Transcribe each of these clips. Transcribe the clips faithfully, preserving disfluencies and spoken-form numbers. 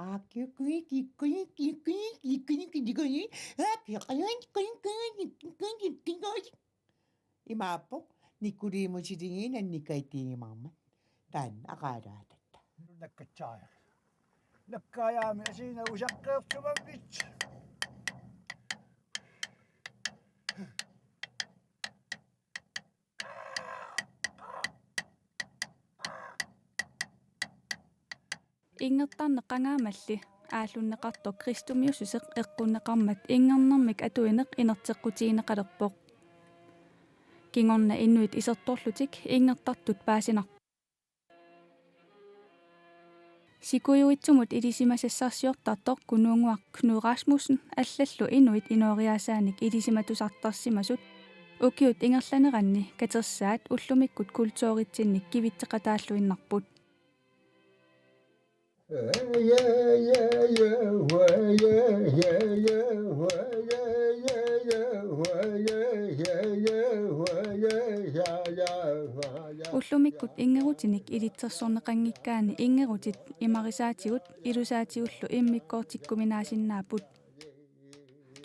Aakkiu kuiki, kuiki, kuiki, kuiki, kuiki, kuiki. Aakkiu kuiki, kuiki, kuiki, kuiki, kuiki. Imaappoq Nikodemusiligiinnaat Nikodemusiligiinnaat. Taanna aqaalaatatta. Nakkatsaajak. Nakkaajaami asiina usaqqeertumammit. Inngertarneq qangaamalli aallunneqartoq kristumiussuseq eqqunneqarmat inngernermik atuineq inerteqqutigineqalerpoq. Kingorna inuit isertorlutik inngertartut paasinarput. Sikuiuitsumut ilisimasassarsiortartoq Kunuunnguaq Knud Rasmussen allallu inuit inooriaasaanik ilisimatusartarsimasut ukiut ingerlaneranni katersaat ullumikkut kulturitsinnik kivitseqataalluinnarput. Ullumikkut inngerutinik ilitsersorneqanngikkaanni inngerutit imarisaatigut ilusaatigullu immikkoortikkuminaasinnaapput.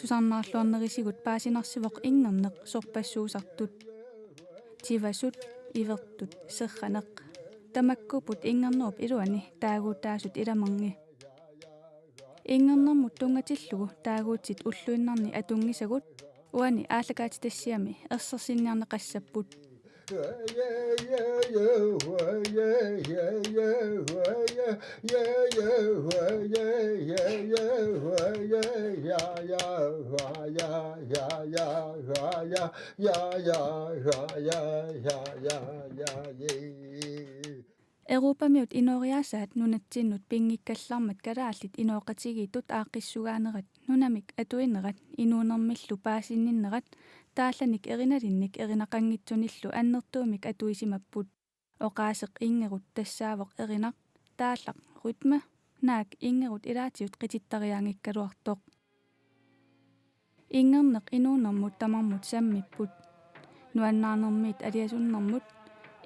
Tusarnaarluarnerisigut paasinarsivoq inngerneq sorpassuusartut. Tivasut, ivertut, serraneq. Tamakkuupput inngernerup iluani taaguutaasut ilamanni. Inngernermut tunngatillugu taaguutsit ulluinnarni atunngisagut uani aallakaatitassiami ersersinniarneqassapput. Europamiut inooriaasaat nunatsinnut pinngikkallarmat kalaallit inooqatigiittut aaqqissugaanerat, nunamik atuinerat, inuunermillu paasinninnerat, taallanik erinalinnik erinaqanngitsunillu annertuumik atuisimapput. Oqaaseq inngerut tassaavoq erinaq, taallaq rytme, naak inngerut ilaatigut qitittariaanngikkaluartoq. Inngerneq inuunermut tamarmut sammipput. Nuannaarnermiit aliasunnermut,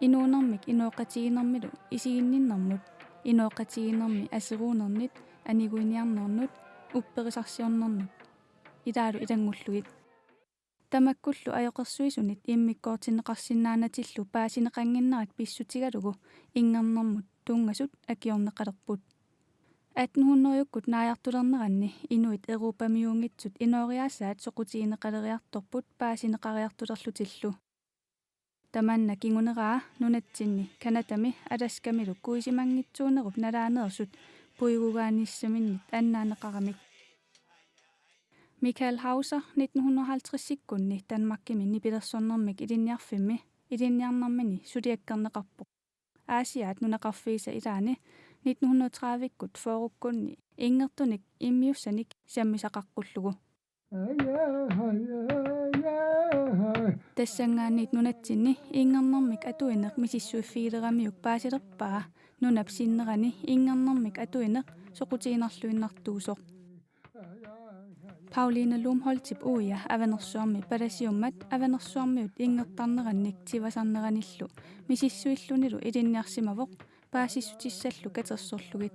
inuunermik inooqatigiinnermilu isiginninnermut, inooqatigiinnermi aseruunernit, aniguiniarnernut, upperisarsiornernut. Ilaalu ilanngullugit. Tamakkullu ajoqersuisunit immikkoortinneqarsinnaanatillu paasineqannginnerat pissutigalugu inngernermut tunngasut akiorneqalerput. Atten hundredekkut naajartulerneranni inuit europamiuunngitsut inooriaasaat soqutigineqaleriartorput paasineqariartulerlutillu. Tamanna kinguneraa nunatsinni Canadami Alaskamilu kuisimanngitsuunerup nalaaneersut puigugaanissaminnik annaanneqaramik. Michael Hauser nitten hundrede og halvtredsikkunni Danmarkimi nipilersornermik ilinniarfimmi ilinniarnermini suliakkerneqarpoq. Aasiaat nunaqarfiisa ilaani nitten hundrede tredivekkut fyrrekkunni inngertunik immiussanik sammisaqaqqullugu. Tassanngaanniit nunatsinni inngernermik atuineq misissuiffigileramiuk paasilerpaa nunap sinnerani inngernermik atuineq soqutiginarluinnartuusoq. Pauline Lumholtip uia Avanersuarmi palasiummat Avanersuarmiut inngertarnerannik tivasarneranillu misissuillunilu ilinniarsimavoq paasissutissallu katersorlugit.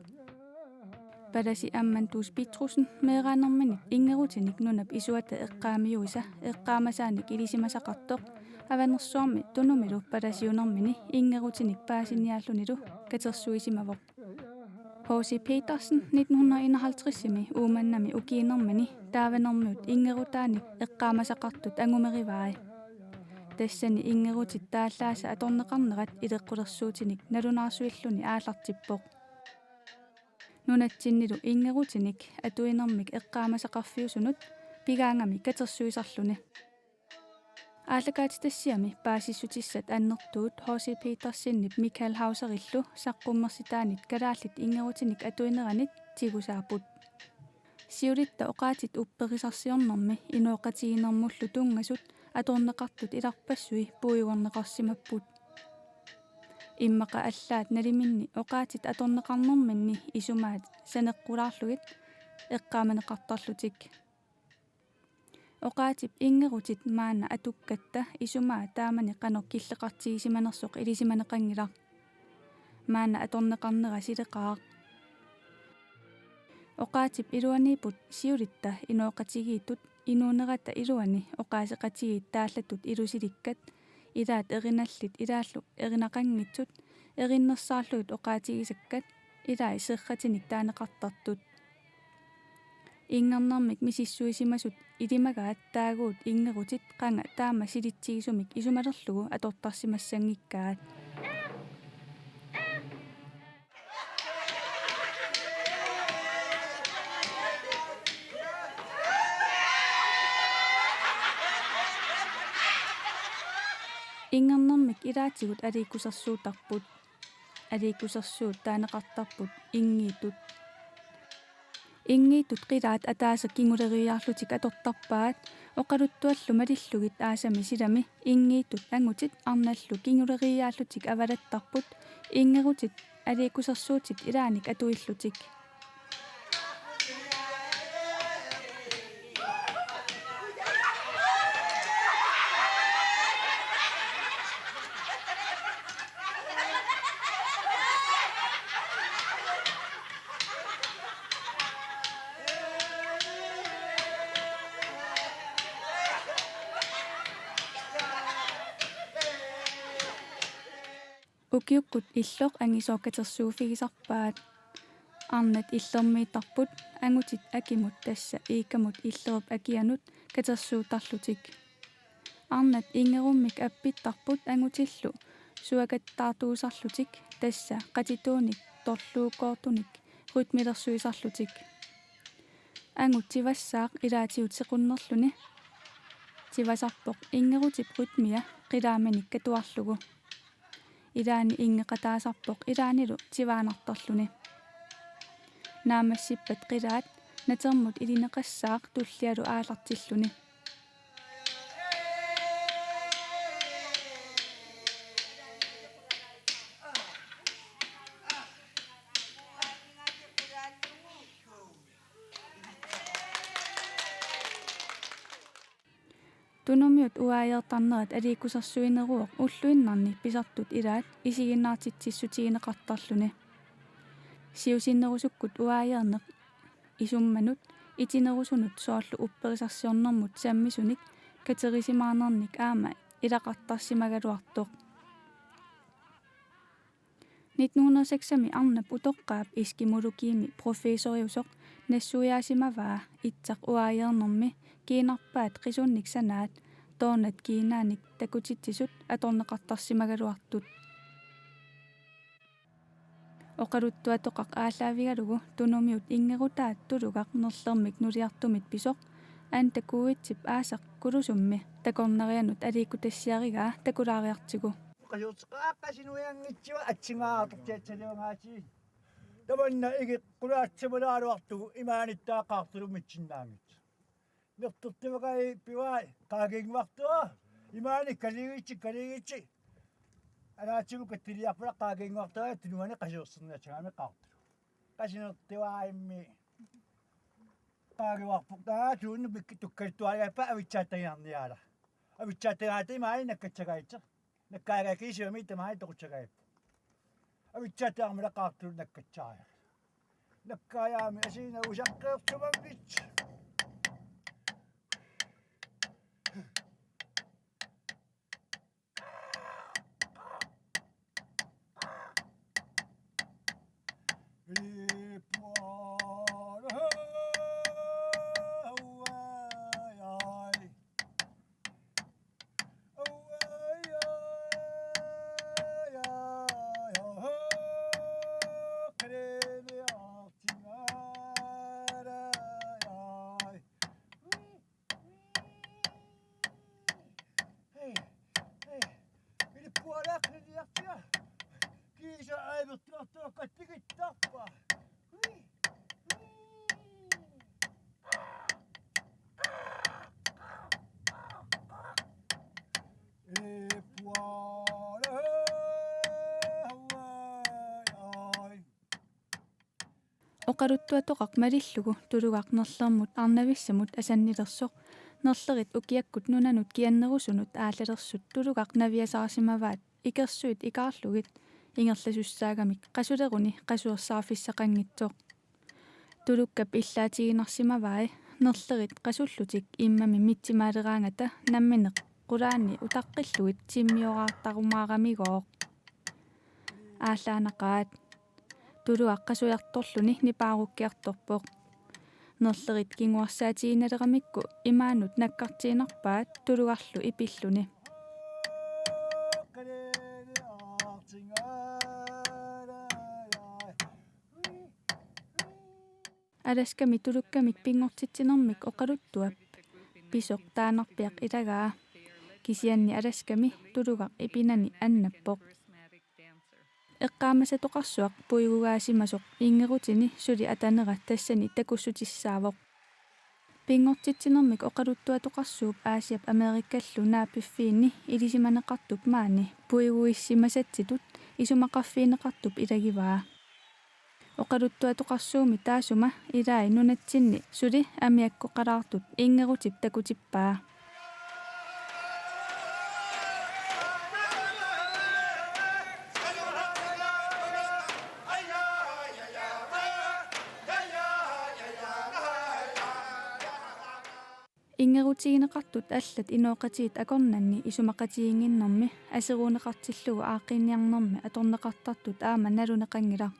Palasi Amman Duus Petrussen meeraanerminit inngerutinik nunap isuata eqqaamiuisa eqqaamasaanik ilisimasaqartoq Avanersuarmi Tunumilu palasiunermini inngerutinik paasiniaallunilu katersuisimavoq. H C Petersen nitten hundrede enoghalvtredsimi Uummannami ukiinermini taavenermiut inngerutaanik eqqaamasaqartut angumerivai. Tassani inngerutit taallaasa atorneqarnerat ileqqulersuutinik nalunaarsuilluni aallartippoq. Nunatsinnilu inngerutinik atuinermik eqqaamasaqarfiusunut pigaangami katersuisarluni. Aallakaatitassiami paasissutissat annertuut H C Petersenip Michael Hauserillu saqqummersitaanit kalaallit inngerutinik atuineranit tigusaapput. Siulitta oqaatsit upperisarsiornermi inooqatigiinnermullu tunngasut atorneqartut ilarpassui puigorneqarsimapput. Immaqa allaat naliminni oqaatsit atorneqarnerminni isumaat saneqqulaarlugit eqqaamaneqartarlutik. Oqaatsip inngerutit maanna atukkatta isumaa taamani qanoq killeqartigisimanersoq ilisimaneqanngilaq. Maanna atorneqarnera sileqaaq. Oqaatip iluaniipput siulitta inooqatigiittut inuunerata iluani oqaaseqatigiit taallatut ilusilikkat, ilaat erinallit ilaallu erinaqanngitsut, erinnersaarlugit oqaatigisakkat, ilai serratinik taaneqartartut. Inngernermik misissuisimasut ilimagaat taaguut inngerutit qanga taama silitsigisumik isumalerlugu atortarsimassanngikkaat. Inngernermik ilaatigut aliikkusersuutarput. Aliikkusersuut taaneqartarput inngiittut. Inngiittut qilaat ataaseq kinguleriiaarlutik atortarpaat, oqaluttuallu malillugit aasami silami inngiittut angutit arnallu kinguleriiaarlutik avalattarput, inngerutit aliikkusersuutit ilaanik atuillutik. Ukiukkut illoq angisooq katersuuffigisarpaat. Arnat illermiittarput angutit akimut, tassa Iikamut Illerup akianut, katersuuttarlutik. Arnat inngerummik appittarput angutillu suakattaartuusarlutik, tassa qatituunik torluukoortunik rytmilersuisarlutik. Angut tivassaaq ilaatigut sequnnerluni. Tivasarpoq inngerutip rytmia qilaamanik katuarlugu. Ilaani inngeqataasarpoq ilaanilu tivaanartarluni. Naammassippat qilaat natermut ilineqassaaq tullialu aallartilluni. Tunumiut uaajeertarnerat aliikkusersuineruvoq ulluinnarni pisartut ilaat isiginnaartitsissutigineqartarluni. Siusinnerusukkut uaajeerneq isummanut itinerusunut soorlu upperisarsiornermut sammisunik katerisimaarnernik aamma ilaqartarsimagaluartoq. Nitten hundrede og seksimi arnap utoqqaap eskimologiimi professoriusoq nassuiaasimavaa itsaq uaajeernermi kiinarpaat qisunnik sanaat toornat kiinaanik takutitsisut atorneqartarsimagaluartut. Oqaluttuatoqaq aallaavigalugu tunumiut inngerutaat tulugaq nerlermik nuliartumit pisoq Anda Kuitsip aasaq Kulusummi takornarianut aliikkutassiarigaa takulaariartigu. Qasuerteqaaq qasinuianngitsiva atsingaartortiatsaliungaati. Tamanna igeqqulaatsimalaaraluartugu imaanittaaqaartulumitsinnaanngitsoq. Nertortivakai pivaat qaaginnguartua. Imaani kaligitsi kaligitsi. Anaatigut kattiliarpara qaaginnguartara tunuani qasuerserniassagaanni qaartulu. Qasinertivaimmi. Qaagivarput taatuunnu pikki tukkalittuariappa avitsaattagiarniaala. Avitsaattagaata imaani nakkatsagaitsoq. Nakkaagaakisiami tamaani toqutsagaippoq. Avitsaataarmila qaartulu nakkatsaaja. Nakkaajaami asiina usaqqeersumanngit. Hey, hey, ilippualaaqqiiartia. Kiisa aivertuartuaqqat tikittarpa. Hui, hui. Ilippuala. Oqaluttuatoqaq malillugu tulugaq nerlermut arnavissamut asannilersoq, nerlerit ukiakkut nunanut kiannerusunut aallalersut tulugaq naviasaarsimavaat ikersuit ikaarlugit ingerlasussaagamik qasuleruni qasuersaarfissaqanngitsoq. Tulukkap illaatiginarsimavai nerlerit qasullutik immami mitsimaaleraangata nammineq qulaani utaqqillugit timmioraartarumaaramigoq. Aallaanaqaat. Tuluaq qasujartorluni nipaarukkiartorpoq. Nerlerit kinguarsaatiginnaleramikku imaanut nakkartiinnarpaat tulugarlu ipilluni. Alaskami tulukkamik pinngortitsinermik oqaluttuap pisoq taannarpiaq ilagaa. Kisianni Alaskami tulugaq ipinani annappoq. Eqqaamasatoqarsuaq puigugaasimasoq inngerutini suli atanera tassani takussutissaavoq. Pinngortitsinermik oqaluttuatoqarsuup Aasiap Amerikallu naapiffiini ilisimaneqartup maani puiguissimasatsitut isumaqarfigineqartup ilagivaa. Oqaluttuatoqarsuumi taassuma ilai nunatsinni suli amiakkoqalaartut inngerutip takutippaa. Inngerutigineqartut allat inooqatigiit akornanni isumaqatigiinnginnermi aseruunneqartillugu aaqqinniarnermi atorneqartartut aamma naluneqanngilaq.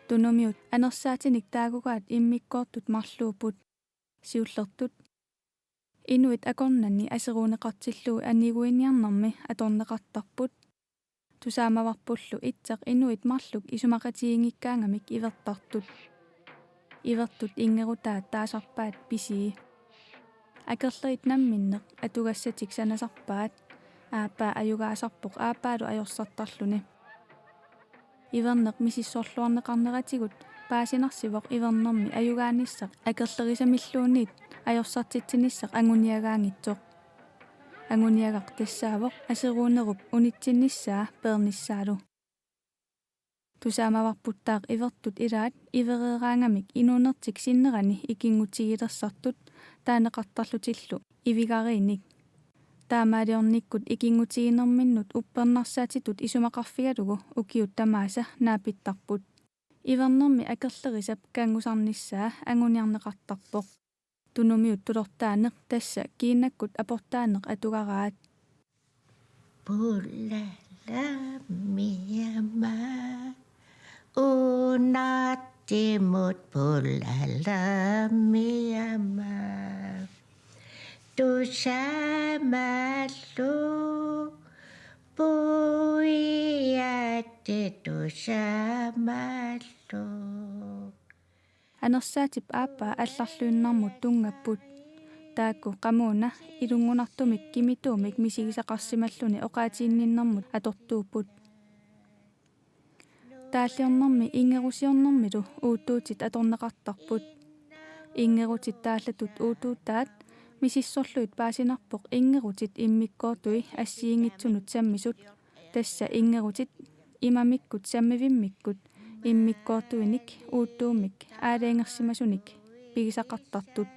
Tunumiut anersaatinik taagugaat immikkoortut marluupput. Siullertut. Inuit akornanni aseruunneqartillugu aniguiniarnermi atorneqartarput. Tusaamavarpullu itsaq inuit marluk isumaqatigiinngikkaangamik ivertartut. Ivertut inngerutaat taasarpaat pisii. Akerlerit namminneq atugassatik sanasarpaat, aappaa ajugaasarpoq aappaalu ajorsartarluni. Iverneq misissorluarneqarneratigut paasinarsivoq ivernermi ajugaanissaq akerlerisamilluunniit ajorsartitsinissaq anguniagaanngitsoq. Anguniagaq tassaavoq aseruunerup unitsinnissaa peernissaalu. Tusaamavarputtaaq ivertut ilaat ivereeraangamik inuunertik sinnerani ikinngutigilersartut taaneqartarlutillu ivigariinnik. Taamaaliornikkut ikinngutiginerminnut uppernarsaatitut isumaqarfigalugu ukiut tamaasa naapittarput. Ivernermi akerlerisap kanngusarnissaa anguniarneqartarpoq. Tunumiut tulortaaneq tassa kiinakkut aportaaneq atugaraat. Pullalamiama. Unattimut pullalamiama. Tusamallu. Puiatti tusamallu. Anersaatip aappaa allarluinnarmut tunngapput. Taakku qamuuna ilunngunartumik kimituumik misigisaqarsimalluni oqaatiginninnermut atortuupput. Taalliornermi inngerusiornermilu uuttuutit atorneqartarput. Inngerutit taallatut uuttuutaat misissorlugit paasinarpoq inngerutit immikkoortui assigiinngitsunut sammisut. Tassa inngerutit imamikkut sammivimmikkut immikkoortuinik uuttuumik aalajangersimasunik pigisaqartartut.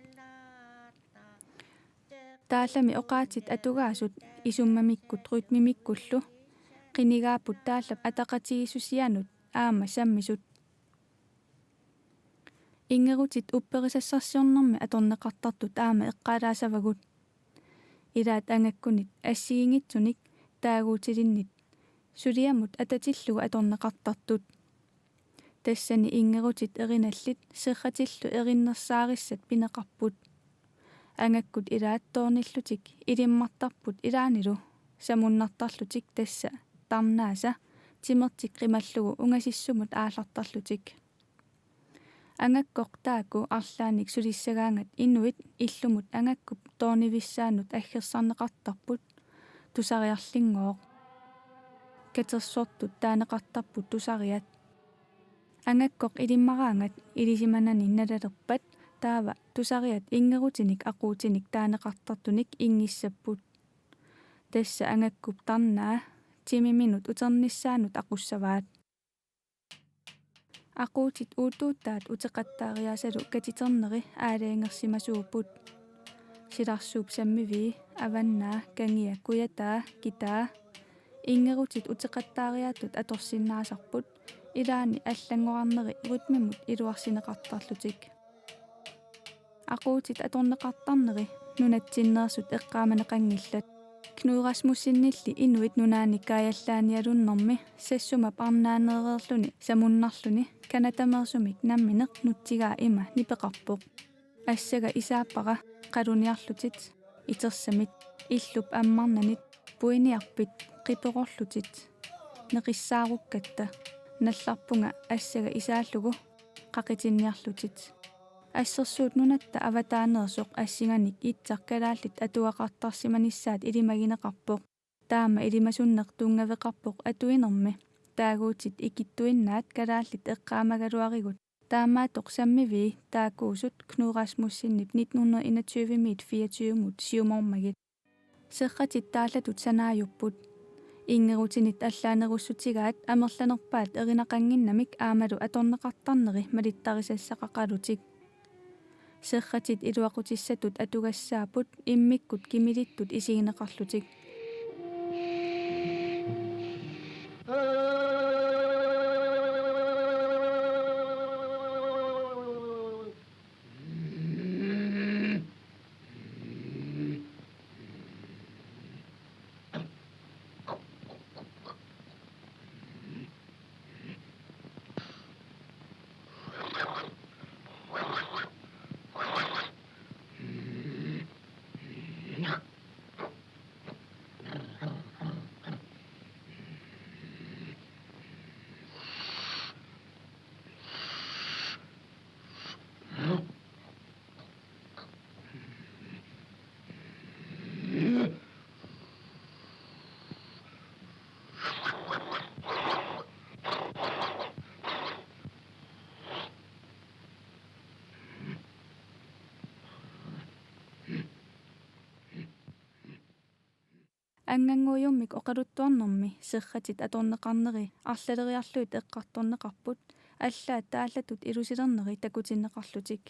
Taallami oqaatsit atugaasut isummamikkut rytmimikkullu qinigaapput taallap ataqatigiissusianut aamma sammisut. Inngerutit upperisassarsiornermi atorneqartartut aamma eqqaalaassavagut. Ilaat angakkunit assigiinngitsunik taaguutilinnit suliamut atatillugu atorneqartartut. Tassani inngerutit erinallit serratillu erinnersaarissat pineqarput. Angakkut ilaat toornillutik ilimmartarput ilaannilu samunnartarlutik tassa tarnaasa timertik qimallugu ungasissumut aallartarlutik. Angakkoq taakku arlaannik sulissagaangat inuit illumut angakkup toornivissaanut aggersarneqartarput tusariarlinngooq. Katersortut taaneqartarput tusariat. Angakkoq ilimmaraangat ilisimanani nalalerpat taava tusariat inngerutinik aquutinik taaneqartartunik inngissapput. Tassa angakkup tarnaa timiminut uternissaanut aqussavaat. Aquutit uuttuutaat uteqattaariaasalu katiterneri aalajangersimasuupput. Silarsuup sammivii, avannaa, kangia, kujataa, kitaa. Inngerutit uteqattaariaatut atorsinnaasarput. Ilaanni allanngorarneri rytmimut iluarsineqartarlutik. Aquutit atorneqartarneri nunatsinneersut eqqaamaneqanngillat. Knud Rasmussenilli Inuit Nunaanik Kaajallaanialunnermi Sassumap arnaaneereerluni samunnarluni Canadameersumik nammineq nutsigaa ima nipeqarpoq. Assaga isaappara qaluniarlutit, itersamit, illup ammarnanit, puiniarpit, qiperorlutit, neqissaarukkatta, nallarpunga assaga isaallugu, qaqitinniarlutit. Assersuut nunatta avataaneersoq assinganik itsaq kalaallit atugaqartarsimanissaat ilimagineqarpoq. Taama ilimasunneq tunngaveqarpoq atuinermi. Taaguutit ikittuinnaat kalaallit eqqaamagaluarigut. Taamaattoq sammivii taakkuusut Knud Rasmussenip nitten hundrede enogtyve-miit fireogtyve-mut siumormagit. Serratit taallatut sanaajupput. Inngerutinit allaanerussutigaat amerlanerpaat erinaqannginnamik aammalu atorneqartarneri malittarisassaqaqalutik. Serratit iluaqutissatut atugassaapput immikkut kimilittut isigineqarlutik. Anngannguujummik oqaluttuarnermi serratit atorneqarneri arlaleriarlugit eqqartorneqarput, allaat taallatut ilusilerneri takutinneqarlutik.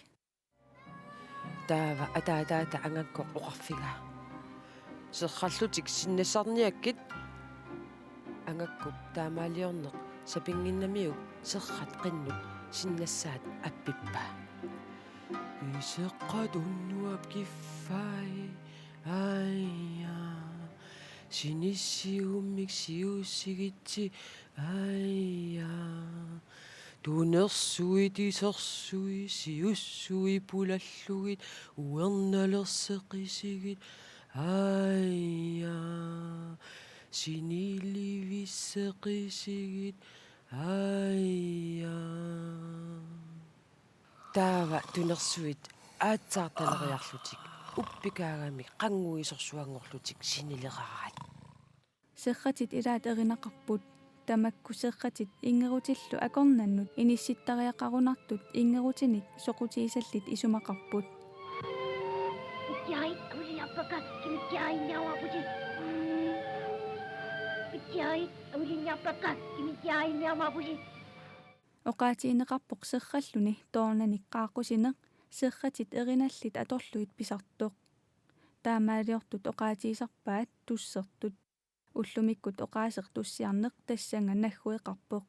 Taava ataataata angakkoq oqarfigaa: Serrallutik sinnassarniakkit. Angakkup taamaaliorneq sapinnginnamiuk serrat qinnut sinnassaat appippaa: Iseqqat unnuap kiffai, aija. Sinissigummik siussigitsi, aija. Tunersuit isersui siussui pulallugit uernalerseqisigit, aija. Sinilivisseqisigit, aija. Taava tunersuit aatsaartaleriarlutik uppikaagamik qannguisorsuanngorlutik sinileraat. Serratit ilaat erinaqarput. Tamakku serratit inngerutillu akornannut inissittariaqarunartut inngerutinik soqutigisallit isumaqarput. Pitjai, auliarpakka, kimikkiainniarmapusi. Pitjai, auliarpakka, kimikkiainniarmapusi. Oqaatigineqarpoq serralluni toornanik qaaqqusineq serratit erinallit atorlugit pisartoq. Taamaaliortut oqaatigisarpaat tussertut. Ullumikkut oqaaseq tussiarneq tassannga naggueqarpoq.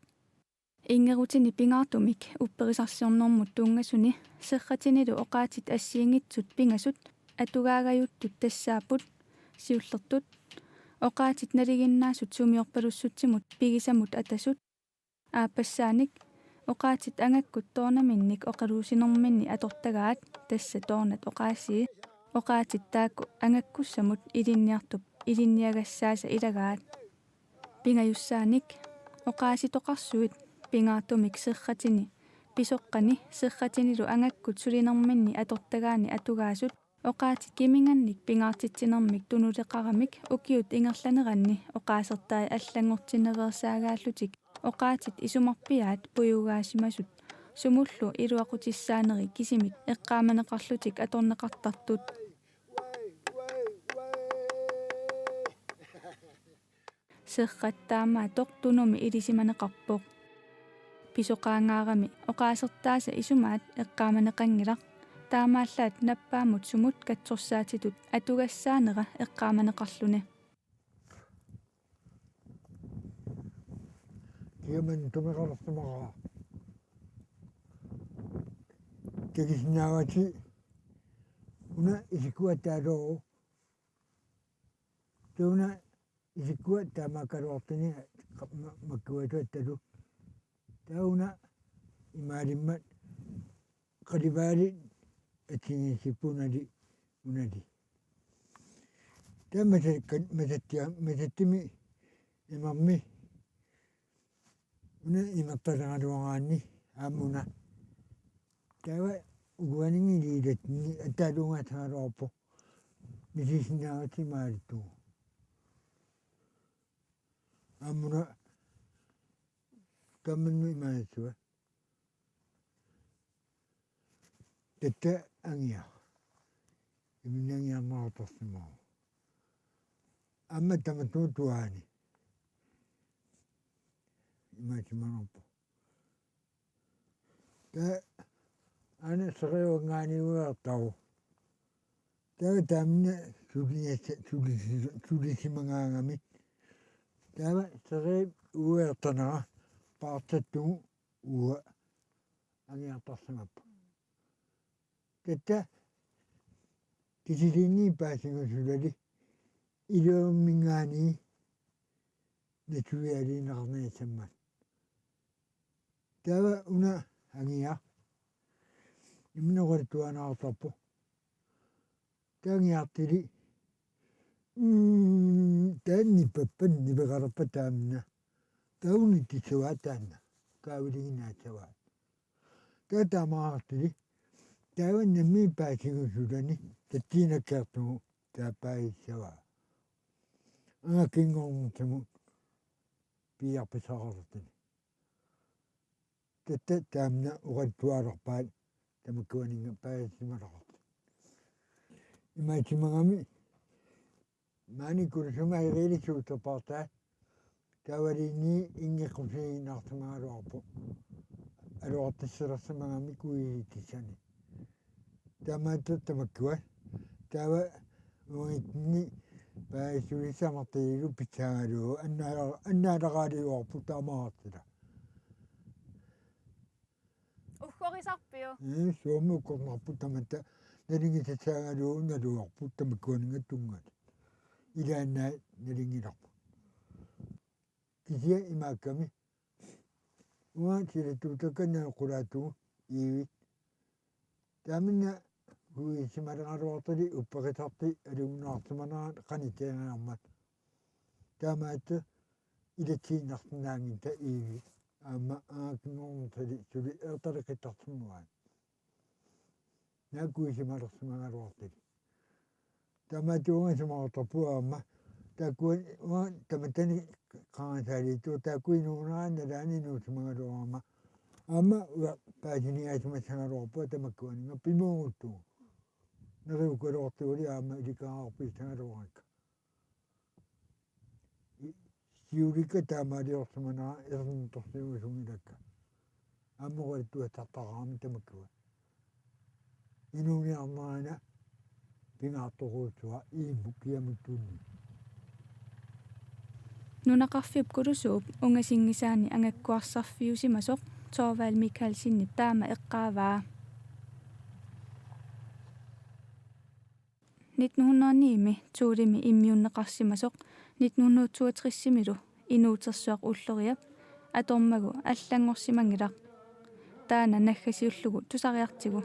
Inngerutini pingaartumik upperisarsiornermut tunngasuni serratinilu oqaatit assigiinngitsut pingasut atugaagajuttut tassaapput siullertut oqaatit nalinginnaasut sumiorpalussutsimut pigisamut atasut. Aappassaanik oqaatit angakkut toornaminnik oqaluusinerminni atortagaat, tassa toornat oqaasii, oqaatit taakku angakkussamut ilinniartup ilinniagassaasa ilagaat. Pingajussaanik oqaasitoqarsuit pingaartumik serratini pisoqqani serratinilu angakkut sulinerminni atortagaanni atugaasut oqaatit kimingannik pingaartitsinermik tunuleqaramik ukiut ingerlaneranni oqaasertai allanngortinnaveersaagaallutik oqaatit isumarpiaat pujugaasimasut sumullu iluaqutissaaneri kisimik eqqaamaneqarlutik atorneqartartut. Serrat taamaattoq tunumi ilisimaneqarpoq. Pisoqaangaarami oqaasertaasa isumaat eqqaamaneqanngilaq, taamaallaat nappaammut sumut katsorsaatitut atugassaanera eqqaamaneqarluni. kiamantumeqalersimaqaaq. Takusinnaavatit una isikkua taaluu. Taava una isikkua taamaakkaluartuni ma-, makkuattalu. Taava una imaalimmat qalipaalit atsigiissipput unali, unali. Taava masa-, ka-, masattia-, masattumi imermi una imertalegaluaraanni aamma una. Taava uguaningiliilatni ataaluungaasagaluarpoq. Misigisinnaavatit imaalittugu. Aamma una tamannu imaalissuat. Tatta angia. Imminut angiarneqartarsimavoq. Aamma tamatumutuaani. Imaasimanerpoq. Taava aana seriuanngaaniuiartaru. Taava taamna suliassa-, sulisi-, sulisimagaangami. Taava seriuiartanera paartattugu uanga angiartarsimappoq. Tatta kisiliinni paasigusulali iluamminngaanniit natuialiinnarniassammat. Taava una angia. Imminut oqaluttuaannartarpoq. Taava angiartili. Mm, taanna nippappat nipeqalerpat taamna. Taava unitsissavaat taanna. Kaaviliginnaassavaat. Taava taamaartili. Taava nammineq paasigusulani tatsiinakkeertugu taava paasissavaa. Angakinngornertimut piiarpissaqartuni. Tatta taamna oqaluttualerpaat tamakkuaninnga paasisimaleqartut. Imaasimagami maani Kulusummi aeriilissuuterpaartaat taavalinni inngeqqusiinnarsimagaluarpoq. Aluartissilersimagami kuisitsissani. Taamaattoq tamakkua. Taava uangattini paasissutissamartalilu pissaagaluarpoq. Annaala-, annaalaqaaliuarpoq taamaartila. Uggorisarpiuk? Ee, Suomi uggorinarpoq tamatta. Nalingisassaagaluarpoq naluarpoq tamakkuaninnga tunngatillugu. Ilaannaat nalingilarput. Kisianni imaakkami. Uanga silattuutakka najoqqulaartugut iivit. Taamani kuisimaleqaluartali upperisartik alugunnaarsimanerat qanittariarmat. Taamaattoq ilatsiinnarsinnaanngitsoq iivit. Aamma angakinngornertali suli ertaleqittarsimavaat. Naak kuisimalersimagaluartali. Taamaattoq uanga isumaqartarpunga aamma. Taakkua uanga tamattani qangasaaliittugut taakku inuuneraat nalaani inuusimagaluarama. Aamma uanga paasiniaasimassagaluarpunga tamakkuaninnga pimooruttugut. Neriukkaluartuguli aamma ilikkaarpissagaluarakka. I-, siulikka taamaaliorsimanera ernertorsiusunngilakka. Aamma oqaluttuassartaqarami tamakkua. Inuuniarnerani pingaartorujussuaq iimmut kiamuttuunni. Nunaqarfiup Kulusuup ungasinngisaani angakkuarsarfiusimasoq Thorvald Mikaelsenip taama eqqaavaa. Nitten hundrede og ni-mi Thulemi immiunneqarsimasoq nitten hundrede og toogtres-imilu inuutersuaq Ulloriap atormagu allanngorsimanngilaq. Taanna naggasiullugu tusariartigu.